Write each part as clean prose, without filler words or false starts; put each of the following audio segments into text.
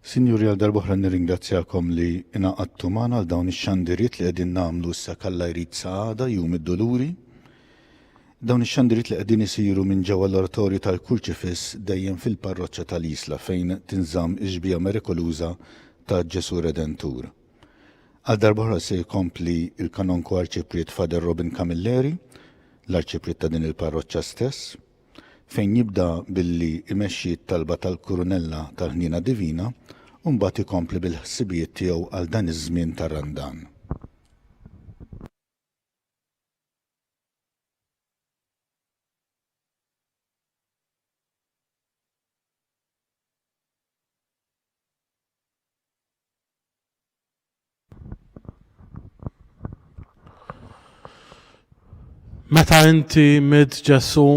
Sinjuri għal darb'oħra nirringrazzjakom li ingħaqadtu magħna għal dawn ix-xandiriet li qegħdin nagħmlu issa kalla jrid sa għada jum id-Duluri. Dawn ix-xandiriet li qegħdin isiru minn ġewwa l-Oratorju tal-Kurċifiss dejjem fil-parroċċa tal-Isla fejn tinżamm ix-xbieha mirikoluża ta' Ġesù Redentur. Għal darb'oħra se jkompli il-Kanonku Arċipriet Father Robin Camilleri, l-Arċipriet ta' din il-parroċċa stess. fejn jibda billi jmexxi t-talba tal-Kurunella tal-Ħniena Divina u mbagħad ikompli bil-ħsibijiet tiegħu għal dan iż-żmien tar-Randan. Meta inti mitt Ġesù,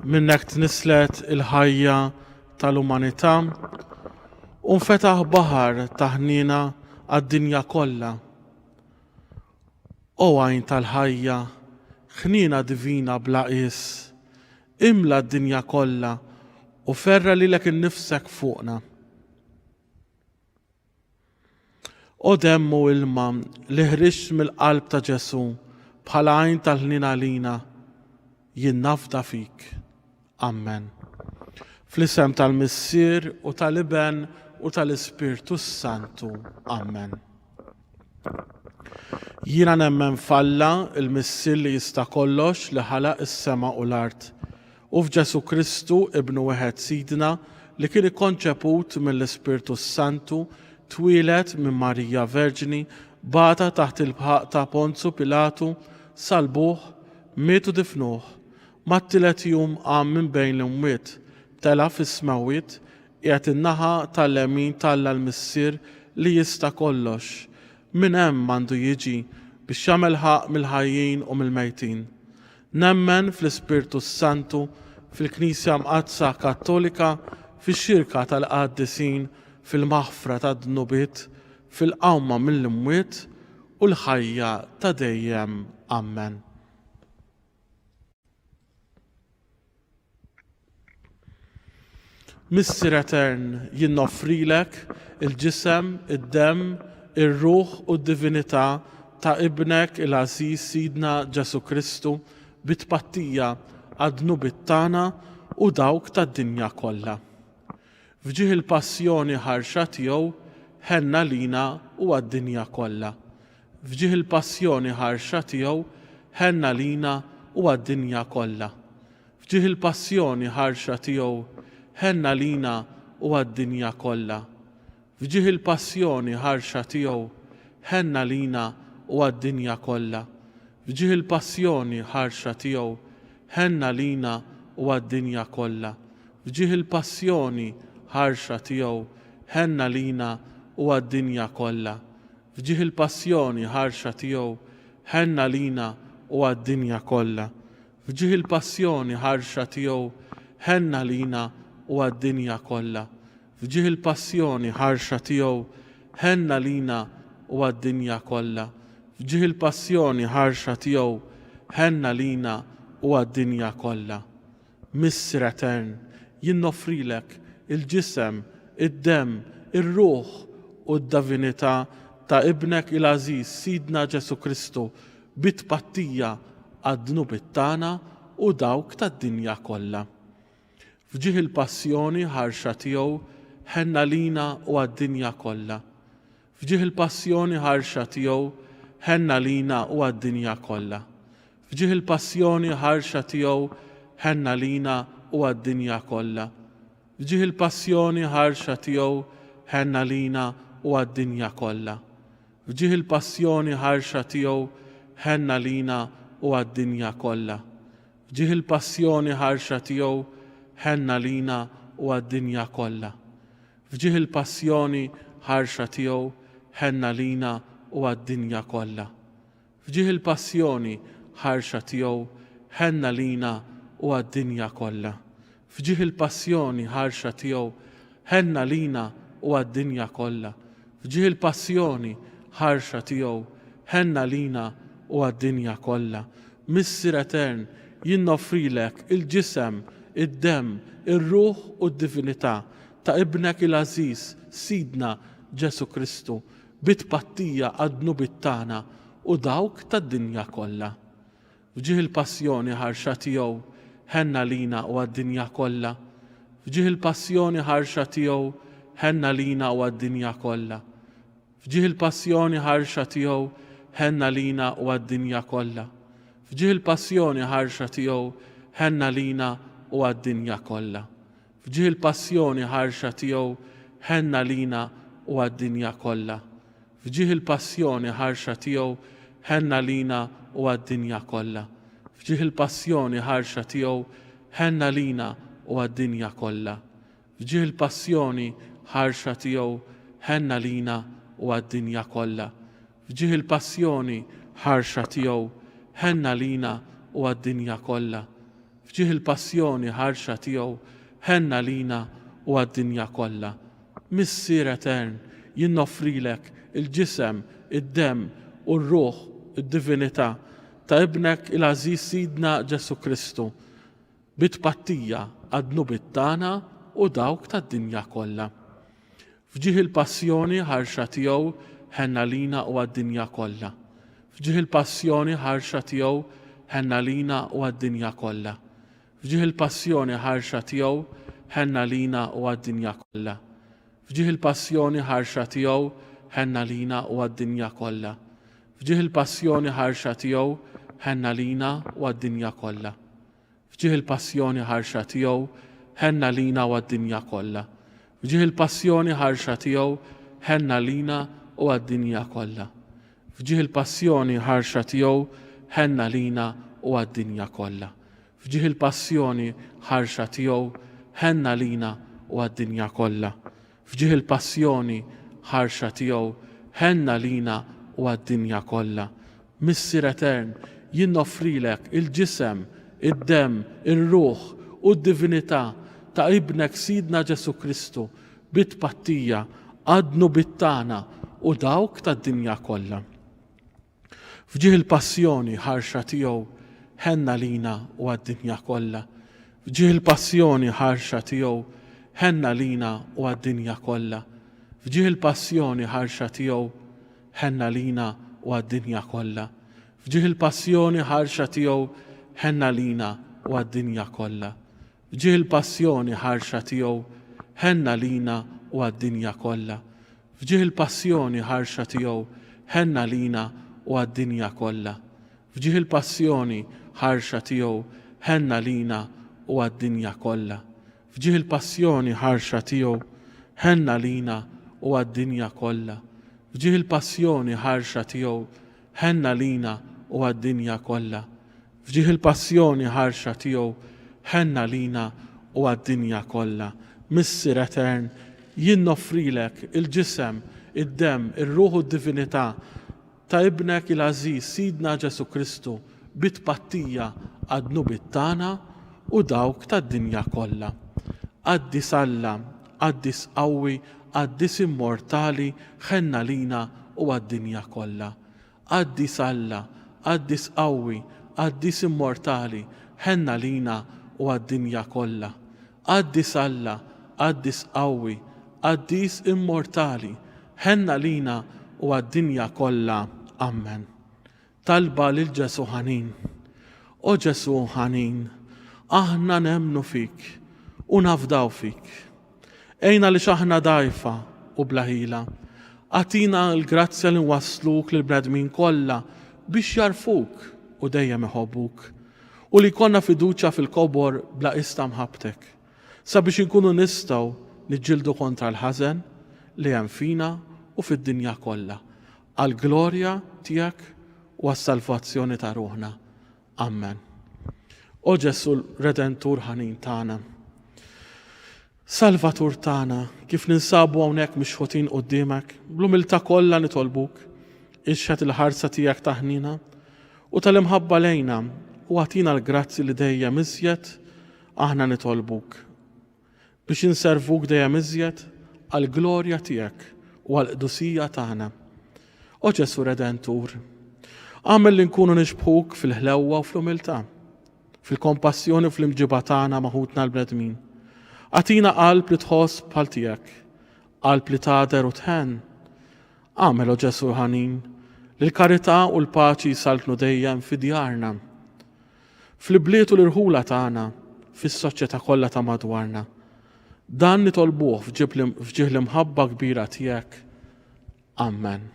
minnek tnisslet il-ħajja tal-umanità u nfetaħ baħar ta' ħniena għad-dinja kollha. O għajn tal-ħajja, ħniena divina bla qies, imla d-dinja kollha u ferra' lilek innifsek fuqna. O demm u ilma li ħriġt mill-qalb ta' Ġesù bħala għajn tal-ħniena għalina, jien nafda fik. Ammen. Fl-isem tal-Missier u tal-Iben u tal-Ispirtu s-Santu. Ammen. Jiena nemmen f'Alla, il-Missier li jista' kollox li ħalaq is-sema u l-art, u f'Ġesù Kristu, Ibnu wieħed Sidna, li kien ikkonċeput mill-Ispirtu s-Santu, twieled minn Marija Verġni, bata taħt il-bħaq ta' Ponzu Pilatu, salbuh, miet u difnuh. Mat-tielet jum qam minn bejn l-imwiet, tela' fis-smewwiet, qiegħed in-naħa tal-lemin t'Alla l-Missier li jista' kollox. Minn hemm għandu jiġi biex jagħmel ħaqq mill-ħajjin u mill-mejtin. Nemmen fl-Ispirtu s-Santu, fil-Knisja Mqaddsa Kattolika, fix-xirka tal-qaddisin, fil-maħfra tad-dnubiet, fil-qawma mill-imwiet, u l-ħajja ta' dejjem. Ammen. Missier Etern, jien noffrilek il-ġisem, id-demm, ir-ruħ u d-divinità ta' Ibnek il-għażiż Sidna Ġesù Kristu bi tpattija għad-dnubiet tagħna u dawk tad-dinja kollha. F'ġieħ il-passjoni ħarxa tiegħu, ħenn għalina u għad-dinja kollha. F'ġieħ il-passjoni ħarxa tiegħu, ħenn għalina u għad-dinja kollha. F'ġieħ il-passjoni ħarxa tiegħu, ħenn għalina u għad-dinja kollha. F'ġieħ il-passjoni ħarxa tiegħu, ħenn għalina u għad-dinja kollha. F'ġieħ il-passjoni ħarxa tiegħu, ħenn għalina u għad-dinja kollha. F'ġieħ il-passjoni ħarxa tiegħu, ħenn għalina u għad-dinja kollha. F'ġieħ il-passjoni ħarxa tiegħu, ħenn għalina u għad-dinja kollha. F'ġieħ il-passjoni ħarxa tiegħu, ħenn għalina u għad-dinja kollha. F'ġieħ il-passjoni ħarxa tiegħu, ħenn għalina u għad-dinja kollha. F'ġieħ il-passjoni ħarxa tiegħu, ħenn għalina u għad-dinja kollha. Missier Etern, jien noffrilek il-ġisem, id-demm, ir-ruħ u d-davinità ta' Ibnek il-għażiż Sidna Ġesù Kristu bi tpattija għad-dnubiet tagħna u dawk tad-dinja kollha. F'ġieħ il-passjoni ħarxa tiegħu, ħenn għalina u għad-dinja kollha. F'ġieħ il-passjoni ħarxa tiegħu, ħenn għalina u għad-dinja kollha. F'ġieħ il-passjoni ħarxa tiegħu, ħenn għalina u għad-dinja kollha. F'ġieħ il-passjoni ħarxa tiegħu, ħenn għalina u għad-dinja kollha. F'ġieħ il-passjoni ħarxa tiegħu, ħenn għalina u għad-dinja kollha. F'ġieħ il-passjoni ħarxa tiegħu, ħenn għalina u għad-dinja kollha. F'ġieħ il-passjoni ħarxa tiegħu, ħenn għalina u għad-dinja kollha. F'ġieħ il-passjoni ħarxa tiegħu, ħenn għalina u għad-dinja kollha. F'ġieħ il-passjoni ħarxa tiegħu, ħenn għalina u għad-dinja kollha. F'ġieħ il-passjoni ħarxa tiegħu, ħenn għalina u għad-dinja kollha. Missier Etern, jien noffrilek il-ġisem, id-demm, ir-ruħ u d-divinità ta' Ibnek il-għażiż, Sidna Ġesù Kristu, bi tpattija għad-dnubiet tagħna u dawk tad-dinja kollha. F'ġieħ il-passjoni ħarxa tiegħu, ħenn għalina u għad-dinja kollha. F'ġieħ il-passjoni ħarxa tiegħu, ħenn għalina u għad-dinja kollha. F'ġieħ il-passjoni ħarxa tiegħu, ħenn għalina u għad-dinja kollha. F'ġieħ il-passjoni ħarxa tiegħu, ħenn għalina u għad-dinja kollha. F'ġieħ il-passjoni ħarxa tiegħu, ħenn għalina u għad-dinja kollha. F'ġieħ il-passjoni ħarxa tiegħu, ħenn għalina u għad-dinja kollha. F'ġieħ il-passjoni ħarxa tiegħu, ħenn għalina u għad-dinja kollha. F'ġieħ il-passjoni ħarxa tiegħu, ħenn għalina u għad-dinja kollha. F'ġieħ il-passjoni ħarxa tiegħu, ħenn għalina u għad-dinja kollha. F'ġieħ il-passjoni ħarxa tiegħu, ħenn għalina u għad-dinja kollha. Missier etern, jien noffrilek il-ġisem, id-demm u r-ruħ, id-divinità, ta' Ibnek il-għażiż Sidna Ġesù Kristu, bi tpattija għad-dnubiet tagħna u dawk tad-dinja kollha. F'ġieħ il-passjoni ħarxa tiegħu ħenn għalina u għad-dinja kollha. F'ġieħ il-passjoni ħarxa tiegħu ħenn għalina u għad-dinja kollha. F'ġieħ il-passjoni ħarxa tiegħu ħenn għalina u għad-dinja kollha. F'ġieħ il-passjoni ħarxa tiegħu ħenn għalina u għad-dinja kollha. F'ġieħ il-passjoni ħarxa tiegħu ħenn għalina u għad-dinja kollha. F'ġieħ il-passjoni ħarxa tiegħu, ħenn għalina u għad-dinja kollha. F'ġieħ il-passjoni ħarxa tiegħu, ħenn għalina u għad-dinja kollha. F'ġieħ il-passjoni ħarxa tiegħu, ħenn għalina u għad-dinja kollha. F'ġieħ il-passjoni ħarxa tiegħu, ħenn għalina u għad-dinja kollha. F'ġieħ il-passjoni ħarxa tiegħu, ħenn għalina u għad-dinja kollha. Missier Etern, jien noffrilek il-ġisem, id-demm, ir-ruħ u d-divinità ta' Ibnek Sidna Ġesù Kristu bi tpattija għad-dnubiet tagħna u dawk tad-dinja kollha. F'ġieħ il-passjoni ħarxa tiegħu, ħenn għalina u għad-dinja kollha. F'ġieħ il-passjoni ħarxa tiegħu, ħenn għalina u għad-dinja kollha. F'ġieħ il-passjoni ħarxa tiegħu, ħenn għalina u għad-dinja kollha. F'ġieħ il-passjoni ħarxa tiegħu, ħenn għalina u għad-dinja kollha. F'ġieħ il-passjoni ħarxa tiegħu, ħenn għalina u għad-dinja kollha. F'ġieħ il-passjoni ħarxa tiegħu, ħenn għalina u għad-dinja kollha. F'ġieħ il-passjoni ħarxa tiegħu, ħenn għalina u għad-dinja kollha. F'ġieħ il-passjoni ħarxa tiegħu, ħenn għalina u għad-dinja kollha. F'ġieħ il-passjoni ħarxa tiegħu, ħenn għalina u għad-dinja kollha. F'ġieħ il-passjoni ħarxa tiegħu, ħenn għalina u għad-dinja kollha. Missier Etern, jien noffrilek il-ġisem, id-demm, ir-ruħ u d-divinità ta' Ibnek il-għażiż Sidna Ġesù Kristu bi tpattija għad-dnubiet tagħna u dawk tad-dinja kollha. Qaddis Alla, Qaddis qawwi, Qaddis immortali, ħenn għalina u għad-dinja kollha. Qaddis Alla, Qaddis qawwi, Qaddis immortali, ħenn għalina u għad-dinja kollha. Qaddis Alla, Qaddis qawwi, Qaddis immortali, ħenn għalina u għad-dinja kollha. Ammen. Talba lil Ġesù ħanin. O Ġesù ħanin, aħna nemmnu fik u nafdaw fik. Għinna għaliex aħna dgħajfa u bla ħila. Agħtina l-grazzja li nwassluk lill-bnedmin kollha biex jagħrfuk u dejjem iħobbuk, u li jkollna fiduċja fil-kobor bla qies ta' mħabbtek, sabiex inkunu nistgħu niġġieldu kontra l-ħażen li hemm fina u fid-dinja kollha, għall-glorja tiegħek u għas-salvazzjoni ta' ruħna. Ammen. O Ġesù Redentur ħanin tagħna, Salvatur tagħna, kif ninsabu hawnhekk mixħutin quddiemek, bl-umiltà kollha nitolbuk, ixħet il-ħarsa tiegħek ta' ħniena u tal-imħabba lejna u agħtina l-grazzi li dejjem iżjed aħna nitolbuk. Biex inservuk dejjem iżjed għall-glorja tiegħek u għall-qdusija tagħna. O Ġesù Redentur, agħmel li nkunu nixbħuk fil-ħlewwa u fl-umiltà, fil-kompassjoni u fl-imġiba tagħna ma' ħutna l-bnedmin. Agħtina qalb li tħoss bħal tiegħek. Qalb li tagħder u tħenn, agħmel, o Ġesù ħanin, li l-karità u l-paċi jsaltnu dejjem fi djarna, fl-ibliet u l-irħula tagħna, fis-soċjetà kollha ta' madwarna. Dan nitolbuh f'ġieħ l-imħabba kbira tiegħek. Ammen.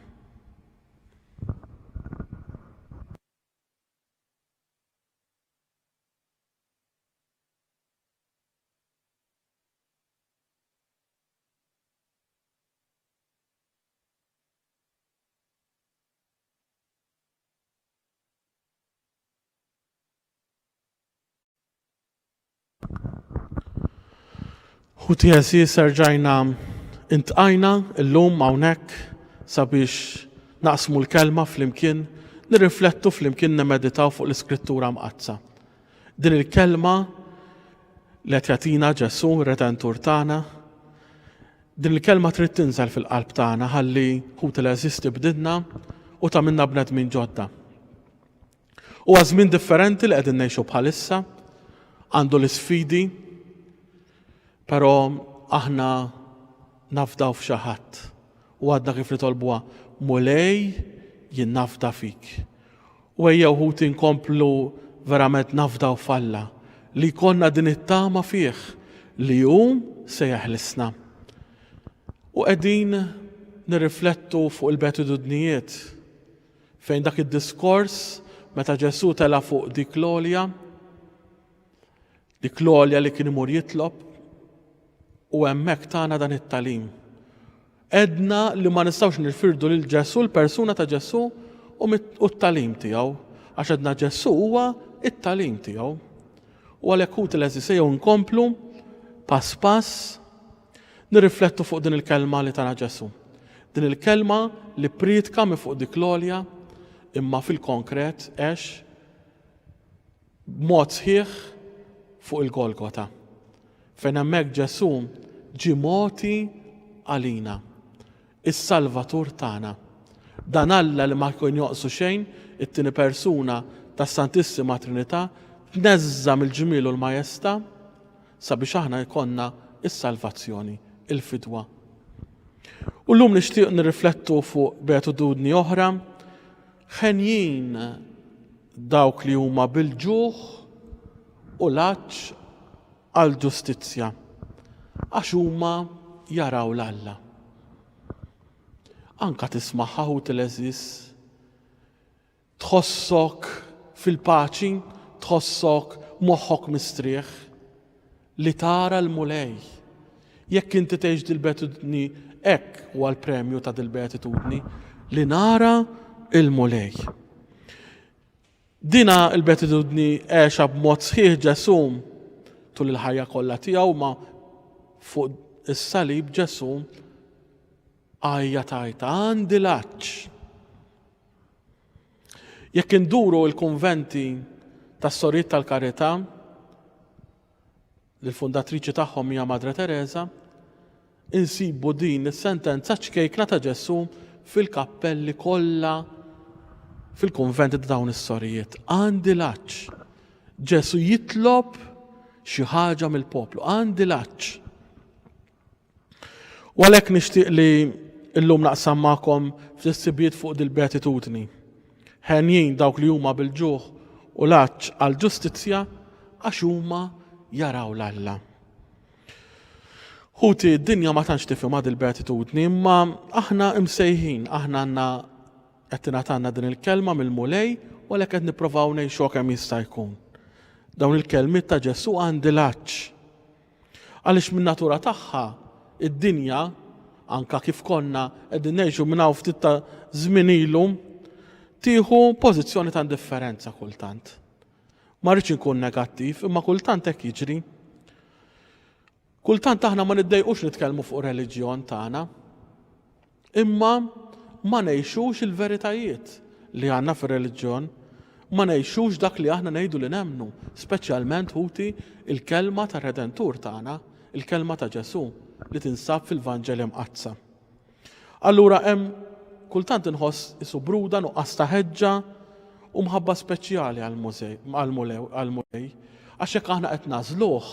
Ħuti għeżież erġajna intqajna illum hawnhekk sabiex naqsmu l-kelma flimkien, nirriflettu flimkien nimmeditaw fuq l-Iskrittura Mqaddsa. Din il-kelma li qed jagħtina Ġesù, ir-Redentur tagħna, din il-kelma trid tinżel fil-qalb tagħna ħalli ħuti l-għeżież tibdilna u tagħmilna bnedmin ġodda. Huwa żmien differenti li qegħdin ngħixu bħalissa, għandu l-isfidi, però aħna nafdaw f'xi ħadd u għadna kif nitolbuha Mulej jien nafda fik. U ejjew ħuti nkomplu verament nafdaw f'Alla li jkollna din it-tama fih li hu se jeħlisna. U qegħdin nirriflettu fuq il-beatitudnijiet Fejn dak id-diskors meta Ġesù tela' fuq dik l-għolja, dik l-għolja li kien imur jitlob, u hemmhekk tana dan it-tagħlim. Għedna li ma nistgħux nirfirdu lil Ġesù, l-persuna ta' Ġesù u t-tagħlim tiegħu, għax għedna Ġesù huwa it-tagħlim tiegħu. U għalhekk ħuti l-għeżież ejjew nkomplu pass pass Nirriflettu fuq din il-kelma li tana Ġesù. Din il-kelma li ppriedka minn fuq dik l-għolja imma fil-konkret għex b'mod sħiħ fuq il-Golgota. Fejn hemmhekk Ġesù ġie mogħti għalina, is-Salvatur tagħna. Dan Alla li ma kien joqsu xejn, it-tieni persuna tas-Santissima Trinità, tneżża' mill-ġmiel u l-majestà, sabiex aħna jkollna s-salvazzjoni, il-fidwa. U llum nixtieq nirriflettu fuq beatitudni oħra, ħenjin dawk li huma bil-ġuħ u l-għatx għall-ġustizzja, għax huma jaraw 'l Alla. Anka tismagħha ħuti l-għeżież Tħossok fil-paċi, tħossok moħħok mistrieħ li tara l-Mulej. Jekk inti tgħix dil-beatitudni hekk huwa l-premju ta' dil-beatitudni li nara l-Mulej. Dina l-beatitudni għexa b'mod sħiħ Ġesù tul il-ħajja kollha tiegħu ma fuq is-salib Ġesù għajjat għajta għandi l-għatx. Jekk induru l-kunventi tas-Sorijiet tal-Karità, li l-fundatriċi tagħhom hija Madre Teresa, insibu din is-sentenza ċkejkna ta' Ġesù fil-kappelli kollha fil-kunventi ta' dawn is-sorijiet. Għandi l-għatx. Ġesù jitlob xi ħaġa mill-poplu. Għandi l-għatx. U għalhekk nixtieq li llum naqsam magħkom ftit ħsibijiet fuq dil-beatitudni. Henjin dawk li huma bil-ġuħ u l-għatx għall-ġustizzja għax huma jaraw 'l Alla. Ħuti, d-dinja ma tantx tifhimha dil-beatitudni, imma aħna imsejħin, aħna għandna qed tingħatalna din il-kelma mill-Mulej u għalhekk qed nipprovaw ngħixuha kemm jista' jkun. Dawn il-kelmiet ta' Ġesù għandi l-għatx. Għaliex min-natura tagħha, id-dinja, anka kif konna qegħdin ngħixu minn hawn ftit ta' żmien ilu, tieħu pożizzjoni ta' indifferenza kultant. Ma rridx inkun negattiv, imma kultant hekk jiġri. Kultant aħna ma niddejqux nitkellmu fuq reliġjon tagħna. Imma ma ngħixux il-veritajiet li għandna fir-reliġjon, ma ngħixux dak li aħna ngħidu li nemmnu, speċjalment ħuti il-kelma tar-Redentur tagħna, il-kelma ta' Ġesù li tinsab fil-Vanġeli Mqaddsa. Allura hemm kultant inħoss isu bruda, nuqqas ta' ħeġġa u mħabba speċjali għall-Mulej, għax jekk aħna qed nagħżluh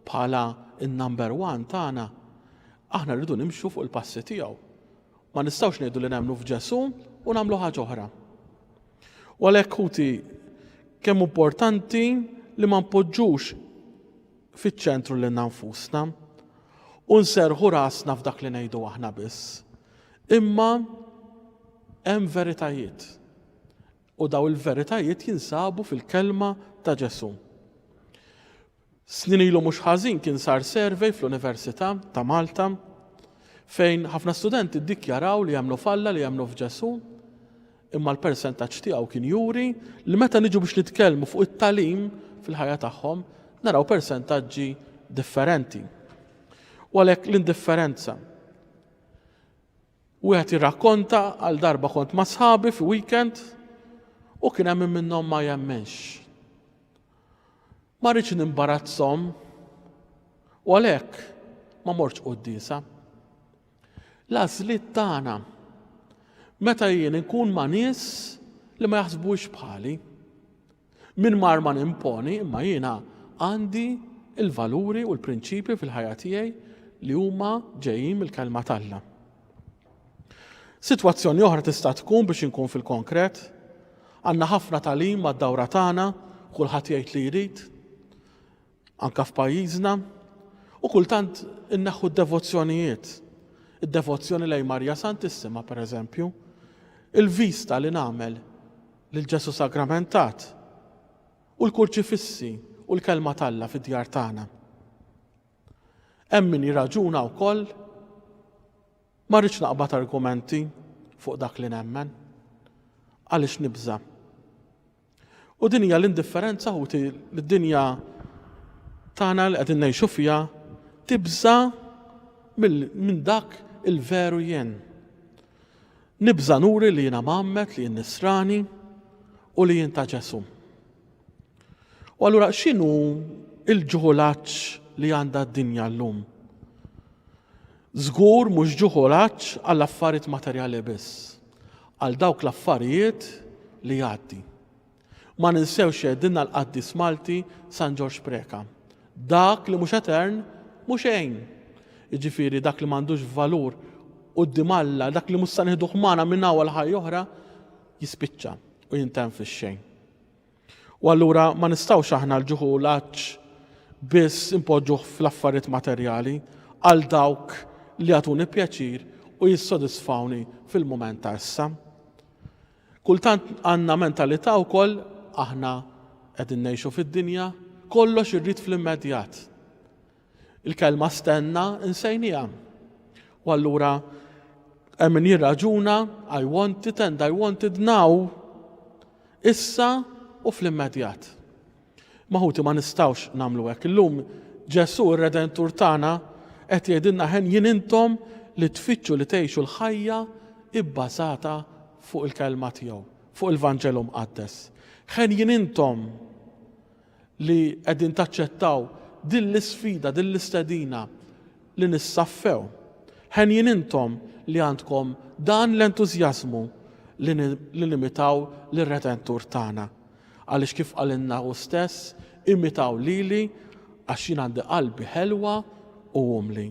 bħala n-number one tagħna. Aħna rridu nimxu fuq il-passi tiegħu. Ma nistgħux ngħidu li nemmnu f'Ġesù u nagħmlu ħaġa oħra. U għalhekk ħuti kemm importanti li ma npoġġux fiċ-ċentru lilna nfusna u nserrħu rasna f'dak li ngħidu aħna biss. Imma hemm veritajiet. U daw il-veritajiet jinsabu fil-kelma ta' Ġesù. Snin ilu mhux ħażin kien sar survey fl-Università ta' Malta fejn ħafna studenti ddikjaraw li jemmnu f'Alla, li jemmnu f'Ġesù, imma l-persentaġġ tiegħu kien juri li meta niġu biex nitkellmu fuq it-tagħlim fil-ħajja tagħhom, naraw persentaġġi differenti. U għalhekk l-indifferenza. Wieħed jirrakkonta għal darba kont ma' sħabi fi weekend u kien hemm min minnhom ma jemminx. Ma rridx nimbarazzhom u għalhekk ma mortx quddiesa. L-għażliet tagħna meta jien inkun ma' nies li ma jaħsbux bħali. Min mar ma nimponi imma jiena għandi il-valuri u l-prinċipji fil-ħajja tiegħi li huma ġejjin mill-kelma t'Alla. Sitwazzjoni oħra tista' tkun biex inkun fil-konkret, għandna ħafna tagħlim mad-dawra tagħna, kulħadd jgħid li jrid, anke f'pajjiżna, u kultant inneħħu d-devozzjonijiet. Id-devozzjoni lejn Marja Santissima, per eżempju, il-vista li nagħmel lil Ġesù Sagramentat u l-kurċifissi u l-kelma t'Alla fid-djar tagħna. Hemm min jirraġuna wkoll ma rridx naqbad argumenti fuq dak li nemmen. Għaliex nibża'. U din hija l-indifferenza ħuti li d-dinja tagħna li qegħdin ngħixu fiha tibża' minn dak il-veru jien. Nibża' nuri li jiena mgħammed, li jien nisrani u li jien ta' Ġesù. U allura x'inhu l-ġuħulaġġ li għandha d-dinja llum? Żgur mhux ġuħulaġġ għall affarijiet materjali biss, għal dawk l-affarijiet li jgħaddi. Ma ninsewx jgħidilna l-qaddis Malti San Ġorġ Preca. Dak li mhux etern mhu xejn. Jiġifieri dak li m'għandux valur quddiem Alla, dak li mhux sa nieħduh magħna minn hawn għal ħajja oħra, jispiċċa u jintemm fix-xejn. U allura ma nistgħux aħna l-ġuħ u l-għatx biss inpoġġuh fl-affarijiet materjali għal dawk li jagħtuni pjaċir u jissodisfawni fil-mument ta' issa. Kultant għandna mentalità wkoll aħna qegħdin ngħixu fid-dinja, kollox irrid fl-immedjat. Il-kelma stenna insejniha. U allura hemm min jirraġuna I want it and I want it now. Issa u fl-immedjat. Ma ħuti ma nistgħux nagħmlu hekk. Illum Ġesù ir-Redentur tagħna qed jgħidilna ħenjin intom li tfittxu li tgħixu l-ħajja ibbażata fuq il-kelma tiegħu, fuq il-Vanġelu Mqaddes. Ħenjin intom li qegħdin taċċettaw din l-isfida, din l-istedina li nissaffew. Henjin intom li għandkom dan l-entużjażmu li nimitaw lir-Redentur tagħna. Għaliex kif qalilna hu stess, imitaw lili għax jien għandi qalbi ħelwa u umli.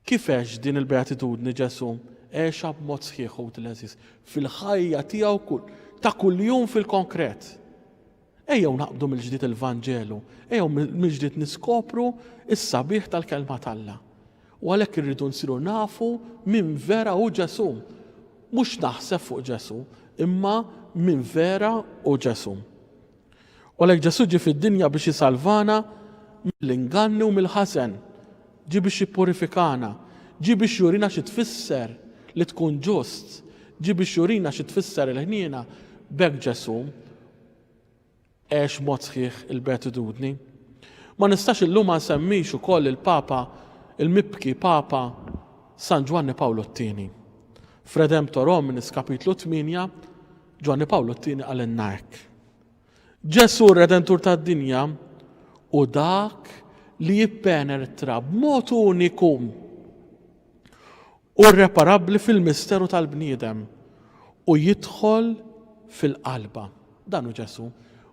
Kif għex din il-beatitudni Ġesù? Għexha b'mod sħiħ, ħuti l-għeżież, fil-ħajja tiegħu kull ta' kuljum fil-konkret. Ejjew naqbdu mill-ġdid il-Vanġelu, ejjew mill-ġdid niskopru s-sabiħ tal-Kelma t'Alla. U għalhekk irridu nsiru nafu min vera hu Ġesù. Mhux naħseb fuq Ġesù, imma min vera hu Ġesù. U għalhekk Ġesù ġie fid-dinja biex isalvana mill-inganni u mill-ħażen. Ġie biex jippurifikana. Ġie biex jurina xi tfisser li tkun ġust. Ġie biex jurina xi tfisser il-ħniena. B'hekk Ġesù għex b'mod sħiħ il-beatitudni. Ma nistax illum ma nsemmix ukoll il-Papa, il-mibki Papa San Ġwanni Pawlu t-Tieni. F'Redemptor Hominis kapitlu 8, Ġwanni Pawlu t-Tieni qalilna hekk. Ġesù r-Redentur tad-dinja hu dak li jippenetra b'mod uniku u irreparabbli fil-misteru tal-bniedem u jidħol fil-qalba. Dan hu Ġesù.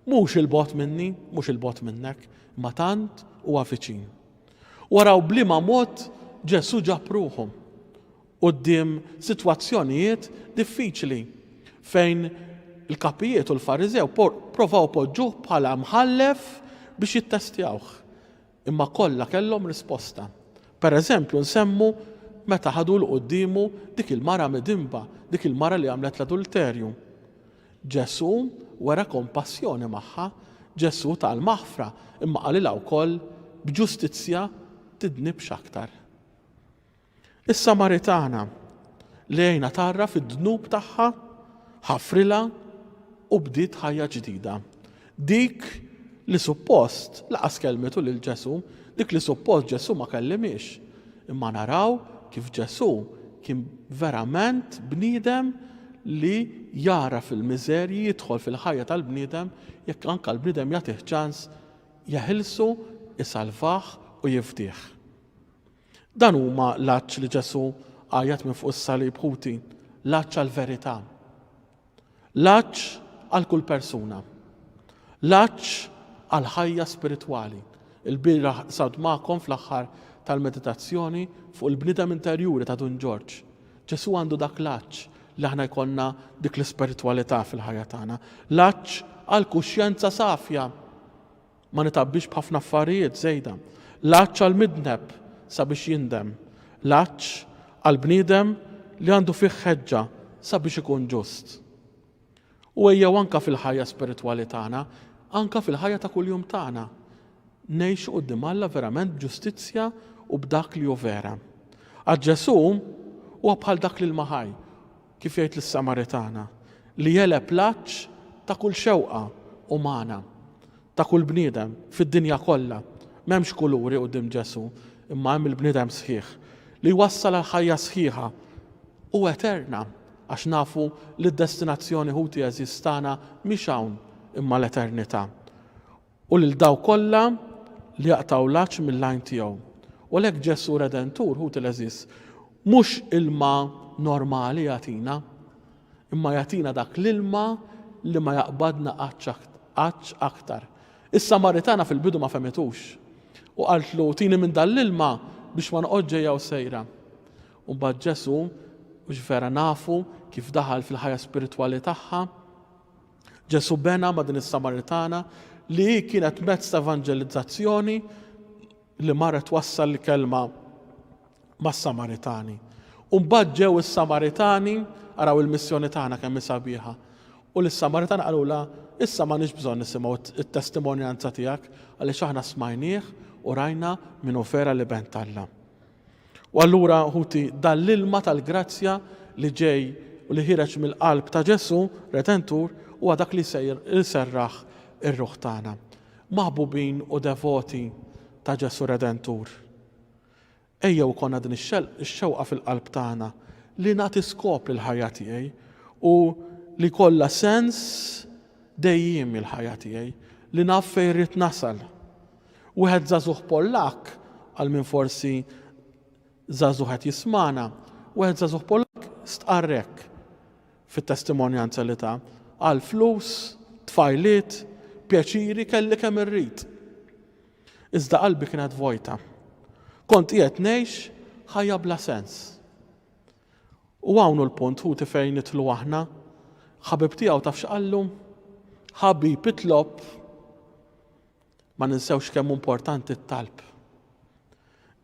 Mhux 'il bogħod minni, mhux 'il bogħod minnek, imma tant huwa viċin. U araw b'liema mod Ġesù ġab ruħu quddiem sitwazzjonijiet diffiċli fejn il-kapijiet u l-Fariżew provaw poġġuh bħala mħallef biex jittestjawh. Imma kollha kellhom risposta. Per eżempju, nsemmu meta ħadu 'l quddiemu dik il-mara midinba, dik il-mara li għamlet l-adulterju. Ġesù wera kompassjoni magħha, Ġesù ta l-maħfra, imma qalilha wkoll b'ġustizzja tidnibx aktar. Is-Samaritana, li għinha tgħarraf id-dnub tagħha, ħafrilha u bdiet ħajja ġdida. Dik li suppost laqas kellmitu lil Ġesù, dik li suppost Ġesù ma kellimhiex. Imma naraw kif Ġesù kien verament bniedem li jagħraf il-miżerji, jidħol fil-ħajja tal-bniedem jekk anke l-bniedem jagħtih ċans jeħilsu, isalvah u jifdih. Dan huma l-għatx li Ġesù għajjat minn fuq is-salib ħuti, l-għatx għall-verità. L-għatx għal kull persuna. L-għatx għal ħajja spiritwali. Il-bieraħ qsamt magħkom fl-aħħar tal-meditazzjoni fuq il-bniedem interjuri ta' Dun Ġorġ. Ġesù għandu dak l-għatx li aħna jkollna dik l-ispiritwalità fil-ħajja tagħna. L-għatx għal kuxjenza safja. Ma nitgħabbix b'ħafna affarijiet żejda. L-għatx għall-midneb sabiex jindem. L-għatx għall-bniedem li għandu fih ħeġġa sabiex ikun ġust. U ejjew anka fil-ħajja spiritwali tagħna, anka fil-ħajja ta' kuljum tagħna, ngħixu quddiem Alla verament b'ġustizzja u b'dak li hu vera. Għax Ġesù huwa bħal dak l-ilma ħaj, kif jgħid lis-Samaritana, li għeleb l-għatx ta' kull xewqa umana, ta' kull bniedem fid-dinja kollha. M'hemmx kuluri quddiem Ġesù, imma hemm il-bniedem sħiħ, li jwassal għal ħajja sħiħa u eterna, għax nafu li d-destinazzjoni ħuti għeżież tagħna mhix hawn imma l-eternità. U lil dawk kollha li jaqtgħu l-għatx mill-għajn tiegħu. U għalhekk Ġesù Redentur, ħuti l-għeżież, mhux ilma normali jagħtina, imma jagħtina dak l-ilma li ma jaqbadna għatx aktar. Is-Samaritana fil-bidu ma fehmitux. U qaltlu, tini minn dan l-ilma biex ma noqgħodx ġejja u sejra. U mbagħad Ġesù, hux vera nafu kif daħal fil-ħajja spiritwali tagħha, Ġesù bena ma' din is-Samaritana li hi kienet mezz ta' evanġelizzazzjoni li marret twassal l-kelma mas-Samaritani. U mbagħad ġew is-Samaritani, araw il-missjoni tagħna kemm hi sabiħa. U lis-Samaritani qalulha, issa m'għandniex bżonn nisimgħu t-testimonjanza tiegħek għaliex aħna smajnieh u rajna min hu vera l-Iben t'Alla. U allura, ħuti, dan l-ilma tal-grazzja li ġej u li ħiereġ mill-qalb ta' Ġesù, Redentur, huwa dak li jserraħ ir-ruħ tagħna. Maħbubin u devoti ta' Ġesù Redentur, ejjew ikollna din ix-xewqa fil-qalb tagħna li nagħti skop lill-ħajja tiegħi u li jkollha sens dejjiemi l-ħajja tiegħi, li naf fejn irrid nasal. Wieħed żagħżugħ Pollakk, għal min forsi żagħżugħ qed jismagħna, wieħed żagħżugħ Pollakk stqarr hekk fit-testimonjanza li ta, Għal flus, tfajliet, pjaċiri kelli kemm irrid. Iżda qalbi kienet vojta. Kont qiegħed ngħix ħajja bla sens. U hawn hu l-punt, ħuti, fejn nidħlu aħna. Ħabib tiegħu taf x'qallu? Ħabib itlob Ma ninsewx kemm hu importanti t-talb.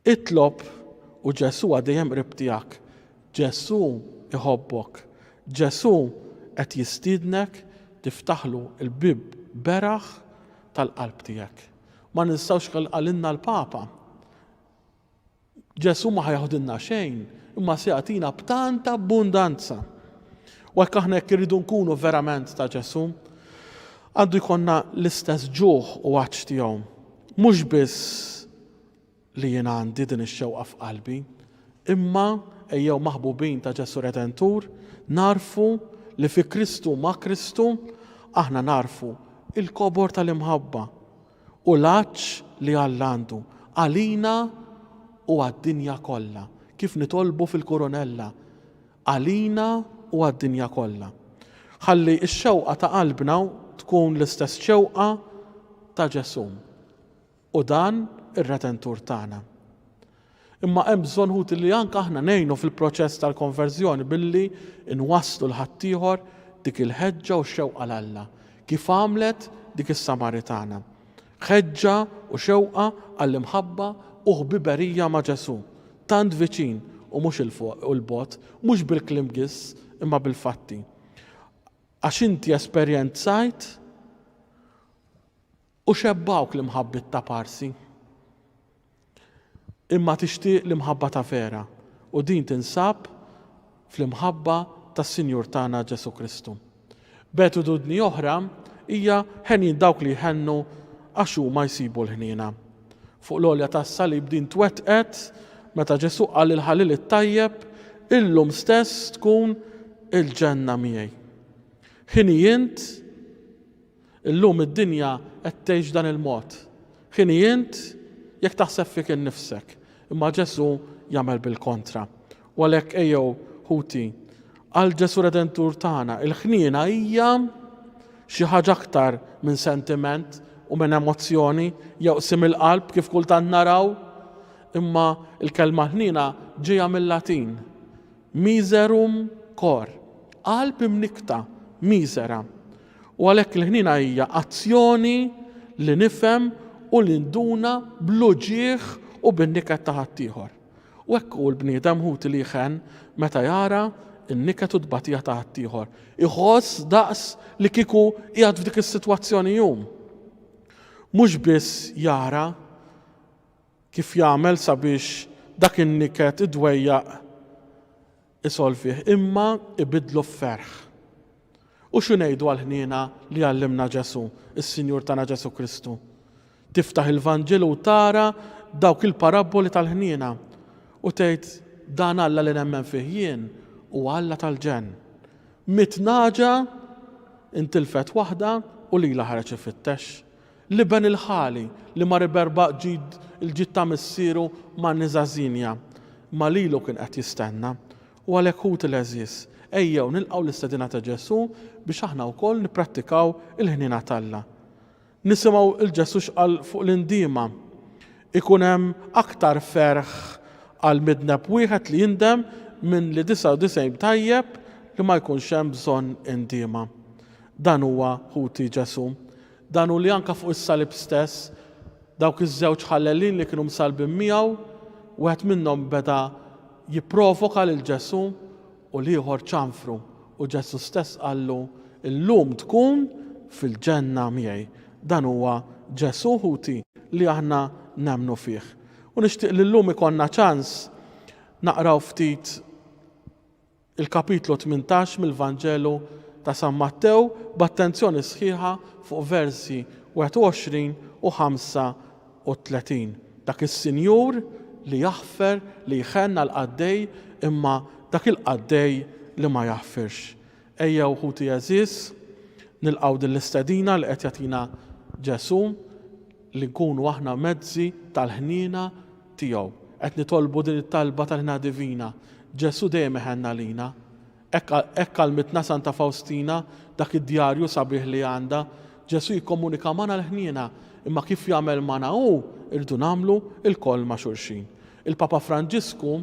Itlob u Ġesù huwa dejjem qrib tiegħek. Ġesù iħobbok. Ġesù qed jistiednek tiftaħlu l-bieb beraħ tal-qalb tiegħek. Ma ninsewx qalilna l-Papa Ġesù ma ħa jaħdilna xejn, imma se jagħtina b'tant abbundanza. U hekk aħna jekk irridu nkunu verament ta' Ġesù, għandu jkollna l-istess ġuħ u għatx tiegħu. Mhux biss li jien għandi din ix-xewqa f'qalbi, imma ejjew maħbubin ta' Ġesù Redentur, narfu li fi Kristu ma' Kristu aħna narfu il-kobor tal-imħabba u l-għatx li Alla għandu għalina u għad-dinja kollha, kif nitolbu fil-Kurunella, għalina u għad-dinja kollha. Ħalli x-xewqa ta' qalbna tkun l-istess xewqa ta' Ġesù u dan ir-Redentur tagħna. Imma hemm bżonn ħuti li anke aħna ngħinu fil-proċess tal-konverżjoni billi nwasslu 'l ħaddieħor dik il-ħeġġa u x-xewqa 'l Alla, kif għamlet dik is-Samaritana. Ħeġġa u xewqa għall-imħabba u ħbiberija ma' Ġesù, tant viċin u mhux 'il fuq u 'l bogħod, mhux bil-kliem biss imma bil-fatti. Għax inti esperjenzajt u xebbgħuk l-imħabbiet ta' parsi. Imma tixtieq l-imħabba ta' vera u din tinsab fl-imħabba tas-Sinjur tagħna Ġesù Kristu. Beatitudni oħra hija henjin dawk li jħennu għax huma jsibu l-ħniena. Fuq l-għolja tas-salib din twettqet meta Ġesù qal lill-ħalliel it-tajjeb, Illum stess tkun il-ġenna miegħi. Ħini int Illum id-dinja qed tgħix dan il-mod. Ħini int jekk taħseb fik innifsek, imma Ġesù jagħmel bil-kontra. U għalhekk ejjew ħuti, għal Ġesù Redentur tagħna, il-ħniena hija xi ħaġa aktar minn sentiment u minn emozzjoni jew qsim il-qalb kif kultant naraw, imma l-kelma ħniena ġejja mill-Latin. Miserum cor, qalb imnikkta, miżera. U għalhekk il-ħniena hija azzjoni li nifhem u li nduna bl-uġigħ u bin-niket ta' ħaddieħor. U hekk hu l-bniedem ħuti li jħenn meta jara n-niket u t-tbatija ta' ħaddieħor. Iħoss daqs li kieku qiegħed f'dik is-sitwazzjoni hu. Mhux biss jara kif jagħmel sabiex dak in-niket id-dwejjaq isolvih, imma ibiddlu f'ferħ. U xi ngħidu għall-ħniena li għallimna Ġesù, is-Sinjur tagħna Ġesù Kristu? Tiftaħ il-Vanġelu u tara dawk il-parabboli tal-ħniena u tgħid dan Alla li nemmen fih jien huwa Alla tal-ġenn. Mitt nagħġa intilfet waħda u lilha ħareġ ifittex. L-iben il-ħali li mar iberbaq ġid il-ġid ta' missieru ma' nisa żienja, imma lilu kien qed jistenna. U għalhekk ħuti l-għeżież, ejjew nilqgħu l-istedina ta' Ġesù biex aħna wkoll nipprattikaw il-ħniena t'Alla. Nisimgħu 'l Ġesù x'qal fuq l-indiema, Ikun hemm aktar ferħ għal midneb wieħed li jindem minn li 99 tajjeb li ma jkunx hemm bżonn indiema. Dan huwa, ħuti, Ġesù. Dan hu li anke fuq is-salib stess, dawk iż-żewġ ħallelin li kienu msallbin miegħu, wieħed minnhom beda jipprovoka lil Ġesù u l-ieħor ċanfru, u Ġesù stess qallu, Illum tkun fil-ġenna miegħi. Dan huwa Ġesù, ħuti, li aħna nemmnu fih. U nixtieq li llum ikollna ċans naqraw ftit il-kapitlu 18 mill-Vanġelu ta' San Mattew b'attenzjoni sħiħa fuq versi 21 u 35. Dak is-Sinjur li jaħfer, li jħenn għall-qaddej, imma dak il-qaddej li ma jaħfirx. Ejjew ħuti għeżież, nilqgħu din l-istedina li qed jagħtina Ġesù li nkunu aħna mezzi tal-ħniena tiegħu. Qed nitolbu din it-talba tal-ħniena divina. Ġesù dejjem iħenn għalina. Hekk hekk għallmitna Santa Fawstina, dak id-djarju sabiħ li għandha. Ġesù jikkomunika magħna l-ħniena, imma kif jagħmel magħna hu, irridu nagħmlu lkoll ma' xulxin. Il-Papa Franġisku,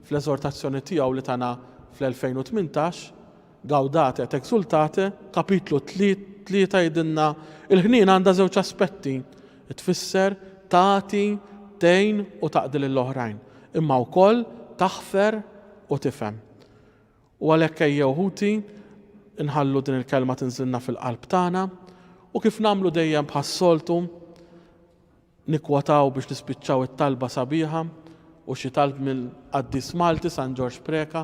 fl-eżortazzjoni tiegħu li tana fl-2018, Gaudate et Exultate, kapitlu 3 jgħidilna il-ħniena għandha żewġ aspetti. Tfisser tagħti, tgħin u taqdi lill-oħrajn, imma wkoll taħfer u tifhem. U għalhekk ejjew ħuti nħallu din il-kelma tinżilna fil-qalb tagħna u kif nagħmlu dejjem bħas-soltu nikkwotaw biex nispiċċaw it-talba sabiħa u xi talb mill-qaddis Malti San Ġorġ Preca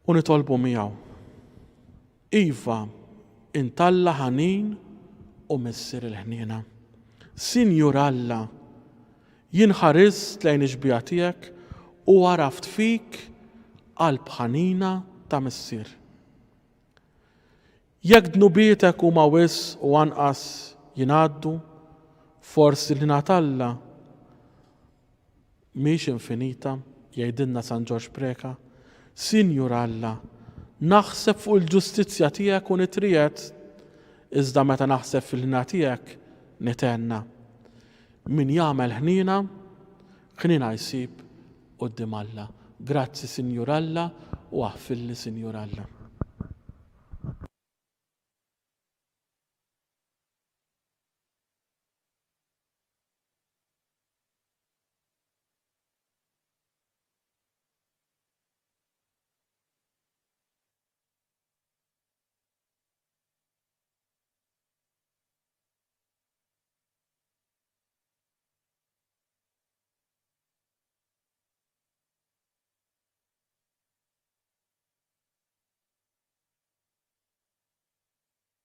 u nitolbu miegħu. Iva, int Alla ħanin u Missier il-ħniena. Sinjur Alla, jien ħarist lejn ix-xbieha tiegħek u għaraft fik qalb ħanina ta' missier. Jekk dnubietek huma wisq u anqas jingħaddu, forsi l-ħniena t'Alla mhix infinita, jgħidilna San Ġorġ Preca, Sinjur Alla, naħseb fuq il-ġustizzja tiegħek u nitriegħed, iżda meta naħseb fil-ħniena tiegħek nithenna. Min jagħmel ħniena? Ħniena jsib quddiem Alla. Grazzi Sinjur Alla u aħfirli Sinjur Alla.